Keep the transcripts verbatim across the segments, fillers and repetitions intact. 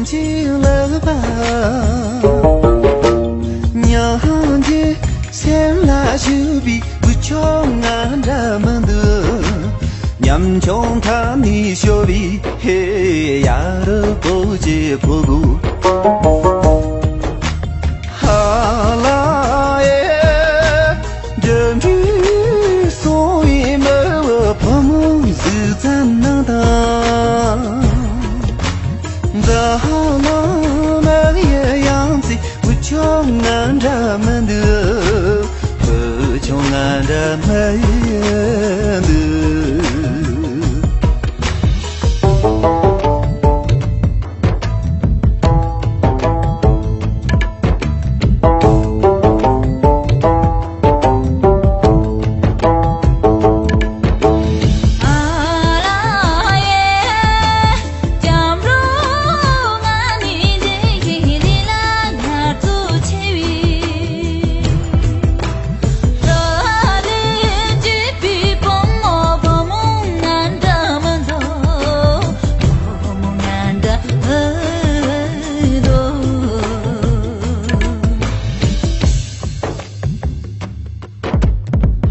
ཅི་ལགས་པ། ཉང་གི་སེམས་ལ་ཞུགས་པའི་བུ་ཆུང་ང་འདྲ་མི་འདུག་ཉམ་ཆུང་ཐ་ནི་ཤོར་བའི་ཧེ་ཡ་རུ་པོ་ཅེ་ཕོ་གུ། ཧ་ལ་ཨེ། འགྲིམ་འགྲུལ་སོང་བའི་མི་བུ་བུ་མོ་གཟུགས་ཙམ་ནང་དང་། འཛམ་གླིང་མི་ཡི་ཡང་རྩེ་བུ་ཆུང་ང་འདྲ་མི་འདུག་བུ་ཆུང་ང་འདྲ་མི་འདུག་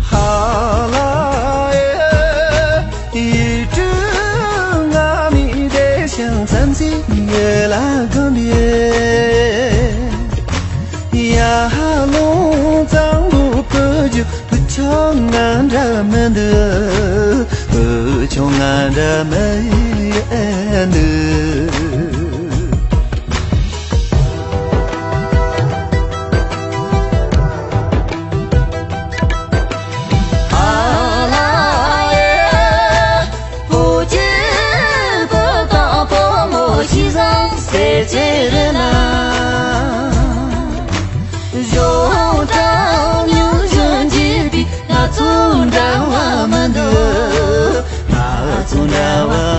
ཧ་ལ་ཨེ། ཡིག་དྲུག་ང་མི་བདེ་ཞིང་བསམ་སེམས་ཡོད་ལ་གོམས་པའི། ཡར་ལུང་གཙང་པོ་བོད་ཀྱི་བུ་ཆུང་ང་འདྲ་མི་འདུག་བུ་ཆུང་ང་འདྲ་མི་འདུག་ཨ་ལ་ཨེ། བུ་ཆུང་བུ་དང་བུ་མོ་ཤི་བཟང་ཟེར་ཅེ་རེ་ན། གཞུང་དྲང་ཉུང་གཞུང་གྱིས་པའི་ང་ཚོ་འདྲ་བ་མི་འདུག་ང་ཚོ་འདྲ་བ་